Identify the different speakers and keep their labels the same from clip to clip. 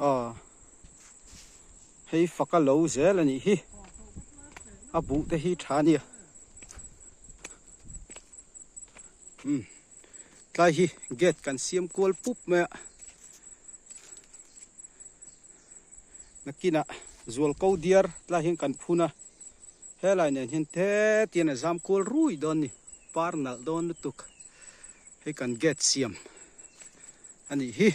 Speaker 1: Aw hei fak a lo zel a nih hi a buh te hi tha a nia umm tlai hi gate kan siam kual pup mai a nakinah zual ko diar tlai hian kan phun a helai nen hian te tian a zam kual rui dawn a ni par nalh dawn lutuk hei kan gate siam a nih hi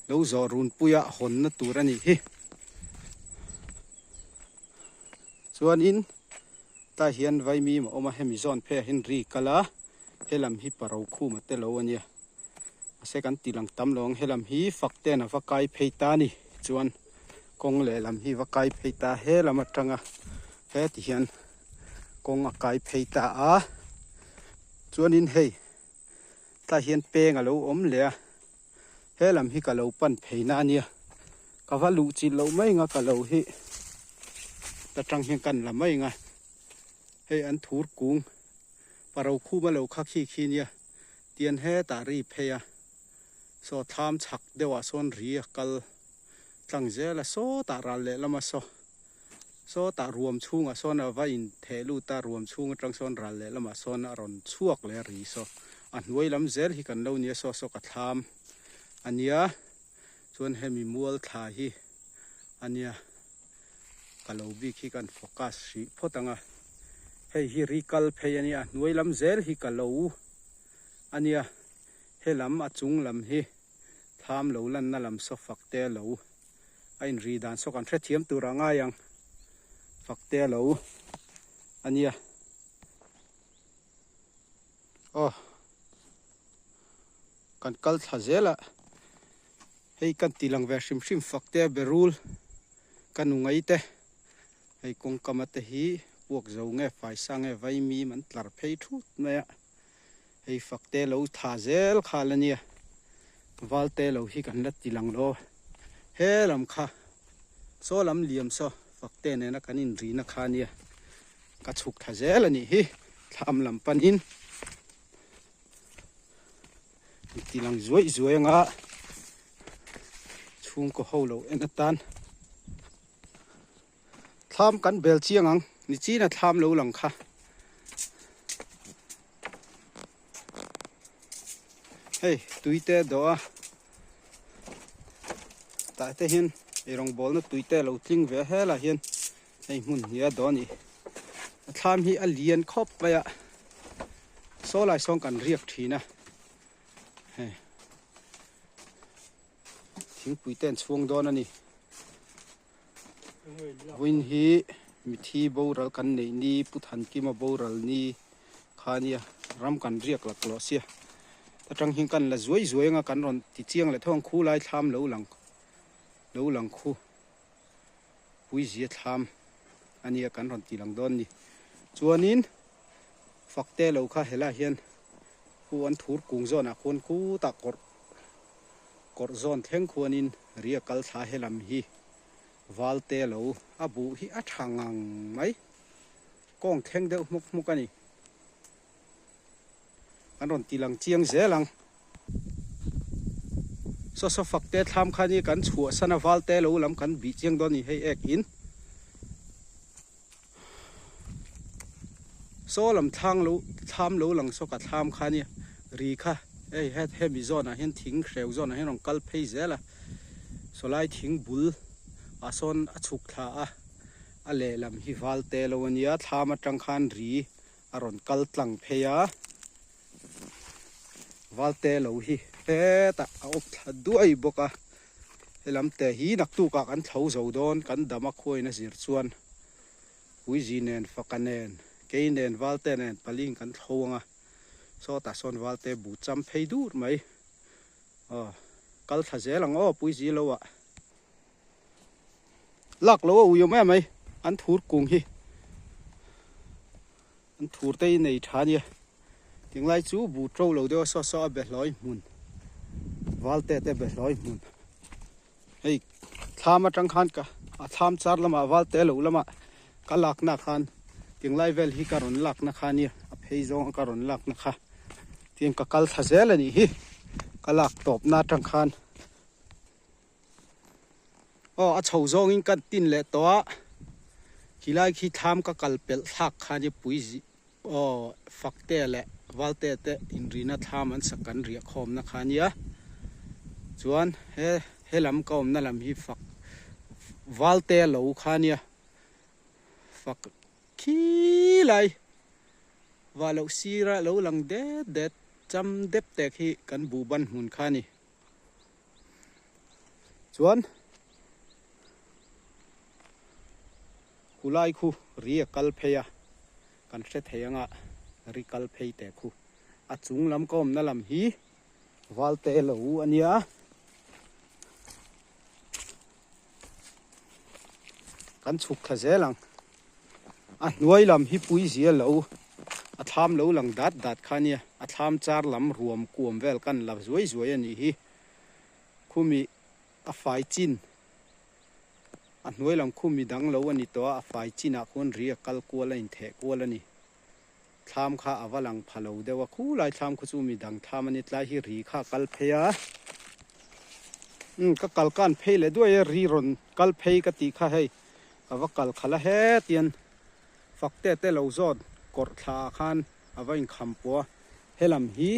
Speaker 1: lo zawh runpuia hawnna tur a nih hi chuanin tlai hian vaimim a awm a hemi zawn pheiah hian ri kal a helam hi parokhuma te lo a nia mahse kan ti lang tam lo ang helam hi fak ten a va kai phei ta a ni chuan kawng lehlam hi va kai phei ta helam atanga heti hian kawng a kai phei ta a chuanin hei tlai hian peng a lo awm leh a helam hi ka lo pan phei na ania ka va luh chilh loh mai anga ka lo hi ta tang hian kan la mai anga hei an thur kung paro khum a lo kha khi khi nia tian hetah ri phei a saw thlam chhak deuhah sawn ri a kal tlang zel a sawtah ral lehlam a saw Sawtah ruam chhungah sawn a va intheh lut a, ruam chhung atang sawn ral leh lamah sawn a rawn chhuak leh a ri saw. A hnuai lam zel hi kan lo nia saw saw ka thlam a nia, chuan hemi mual thla hi a nia ka lo bik hi kan focus hrih phawt ang a, hei hi ri kal phei a nia, a hnuai lam zel hi ka lo a nia, helam a chung lam hi thlam lo lanna lam saw fak te a lo. A inri dan saw kan hrethiam tur a ngai ang fak te a lo a nia aw kan kal thla zel a hei kan ti lang ve hrim hrim fak te a berul ka nu ngai te hei kawngkam a te hi puak zo nge faisa nge vaimim an tlar phei thut mai a. Hei fak te lo tha zel khal a nia, val te lo hi kan la ti lang lo. He lam kha saw lam liam saw fak te nena kan inrina kha a nia, ka chhuk thla zel a nih hi thlam lam panin an ti lang zuai zuai anga chhungkaw ho lo en atan Thlam kan bel chiang ang, ni china thlam lo lang kha. Hei tui te a dawh a, tah te hian eirawng bawlna tui te a lo tling ve a, helaiah hian hei hmun hnih a dawh a ni. A thlam hi a lian khawp mai a, saw lai sawn kan riak thin a, hei thingpui te an chhuang dawn a ni. Vawiin hi mithi boral kan neih ni Pu Thankima boral ni kha nia ram kan riak lak lawh sia atang hian kan la zuai zuai anga kan rawn ti chiang leh tho ang khu lai thlam lo lang lo lang khu puizia thlam ania kan rawn ti lang dawn ni chuanin fakte lo kha helaiah hian khu an thur kung zawnah khuan khutah kawrh Kawrh zawn thleng khuanin ri a kal thla helam hi Valte lo a buh hi a tha ngang mai. Kawng thleng deuh hmuk hmuk a ni. Kan rawn ti lang chiang zel ang. Saw saw fak te thlam khan hi kan chhuah san a Valte lo lam kan bih chiang dawn a ni hei ek in. Saw lam thlang lo thlam lo lang saw ka thlam kha nia ri kha hei het hemi zawnah hian thing hreu zawnah hian rawn kal phei zel a saw lai thing bul ah sawn a chhuk thla a a lehlam hi val te lo a nia thlam atang khan ri a rawn kal tlang phei a val te lo hi hetah a awp thla duai bawk a. Helam te hi naktukah kan thlo zo dawn, kan dam a khuain a zir chuan Puizi nen, Faka nen, Kei nen, Valte nen paling kan thlo ang a, sawtah sawn Valte bu cham phei dur mai. Aw, kal thla zel ang aw Puizi lo ah. Lak lo a ui awm em mai, an thur kung hi. An thur te hi nei tha ania. Tinglai chu bu to lo deuh a saw saw a behlawi hmun valte te behlawi hmun hei thlam atang khan ka a thlam char lamah valte lo lamah ka lakna khan tinglai vel hi ka rawn lakna kha ania a phei zawng a ka rawn lakna kha tiang ka kal thla zel a nih hi. Ka lak tawp na atang khan aw a chho zawngin ka tin leh tawh a khilai khi thlam ka kal pelh thlak khan hi pui aw Fakte leh Valte te inrina thlam an sak kan riah khawmna kha ania chuan he he lam ka awmna lam hi fak Valte lo kha ania fak khilai vah loh sira lo lang det det cham dep tek hi kan buh ban hmun kha a ni. Chuan khulai khu ri a kal phei a, kan hre thei anga ri kal phei teh khu. A chung lam ka awmna lam hi Valte lo a nia. Kan chhuk thla zel ang. A hnuai lam hi pui zia lo, a thlam lo lang dat dat kha ania. A thlam char lam ruam kuam vel kan la zuai zuai a nih hi. Khumi a fai chin, a hnuai lam khumi dang lo a ni tawh a, a fai chinah khuan ri a kal kual a intheh kual a ni. Thlam kha a va lang pha lo deuh a, khulai thlam khu chu mi dang thlam a ni tlai hi ri kha a kal phei a. Umm ka kal kan phei leh duai a, ri rawn kal phei ka tih kha hei ka va kal khalh a hetian Fakte te lo zawt kawrh thla ah khan a va inkham pawh a, helam hi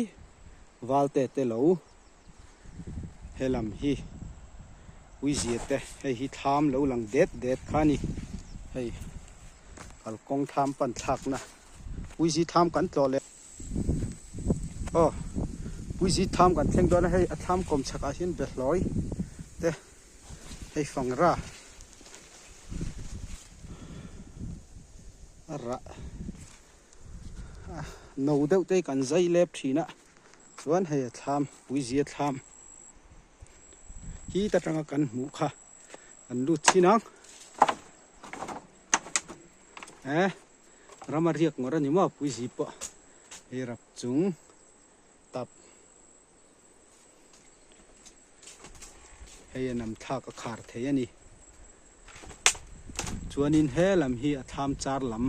Speaker 1: Valte te lo helam hi Puizia te hei hi thlam lo lang det det kha a ni hei kalkawng thlam pan thlakna Puizi thlam kan tlawh leh aw Puizi thlam kan thleng dawn a hei a thlam kawm chhakah hian behlawi te hei fangra a rah a no deuh te hi kan zai lep thin a chuan hei a thlam puizia thlam hi ta tanga kan hmuh kha kan lut chin ang eh rama riak ngawr a ni maw puizi pawh hei rap chung tap Hei a nam thlak a khar thei a ni. Chuanin he lam hi a thlam char lam,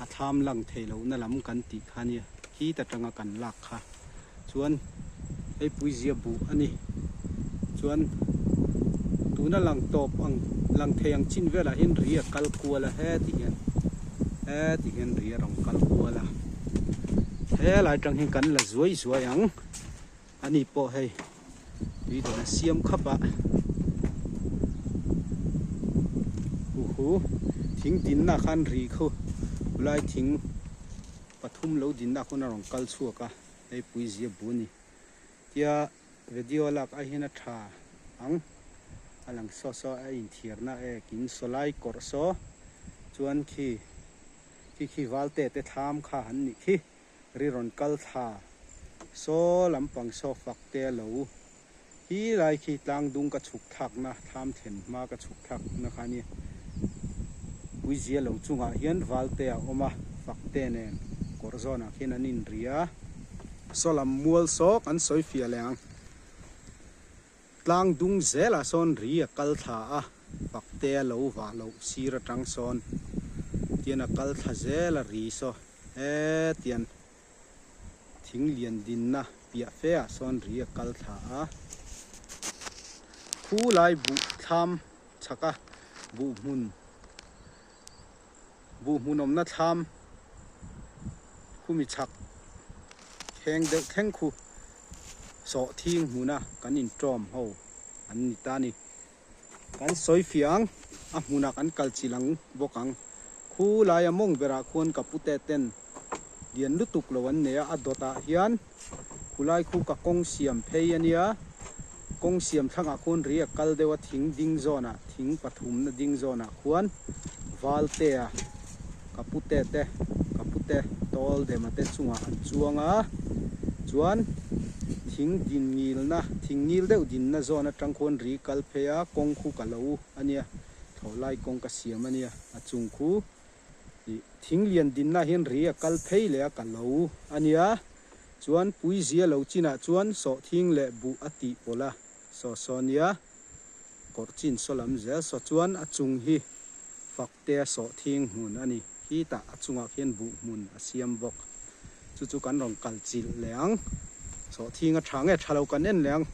Speaker 1: a thlam lang thei lohna lam kan tih kha nia, khit atanga kan lak kha. Chuan hei puizia buh a ni. Chuan tuna lang tawp ang, lang thei ang chin velah hian ri a kal kual a heti hian, heti hian ri a rawn kal kual a. Helai atang hian kan la zuai zuai ang. Ani pawh hei tui dawn a siam khap a. Uhu thing dinna khan ri khu khulai thing pathum lo dinna khawn a rawn kal chhuak a, hei puizia bu a ni. Tia video lak ai hian a tha ang a lang saw saw a inthiarna ek in sawlai kawrh saw chuan khi khi khi valte te thlam kha han nih khi. Ri rawn kal thla saw lampang saw fak te a lo hi lai khi tlang dung ka chhuk thlakna thlam thlen hma ka chhuk thlakna kha a ni. Puizia lo chungah hian valte a awm a, fak te nen kawr zawnah khian an inri a. Saw lam mual saw kan sawi fiah leh ang. Tlang dung zelah sawn ri a kal thla a, fak te a lo vah loh sir atang sawn tian a kal thla zel a ri saw. Hetiang thing lian dinna piah fe ah sawn ri a kal thla a, khu lai buh thlam chhak a buh hmun buh hmun awmna thlam khumi chhak thleng deuh thleng khu sawh thing hmuna kan intawm ho an ni ta a ni. Kan sawi fiah ang, a hmunah kan kal chilh ang bawk ang. Khu laia mawng berah khuan ka pute ten lian lutuk lo an nei a, a dawtah hian khulai khu ka kawng siam phei a nia. Kawng siam thlangah khuan ri a kal deuh a, thing ding zawnah, thing pathumna ding zawnah khuan Valtea ka pute te, ka pute tawl dema te chungah an chuang a, chuan thing din ngilna, thing ngil deuh dinna zawn atang khuan ri kal phei a, kawng khu ka lo a nia, thlawhlai kawng ka siam a nia, a chung khu ih thing lian dinna hian ri a kal phei leh a ka lo a nia, chuan puizia lo chinah chuan sawhthing leh buh a tih pawlh a, saw saw nia, kawrh chin saw lam zel saw chuan a chung hi fak te a sawh thing hmun a ni. Khitah a chungah khian buh hmun a siam bawk. Chu chu kan rawn kal chilh leh ang. Sawhthing a tha nge tha lo kan en leh ang.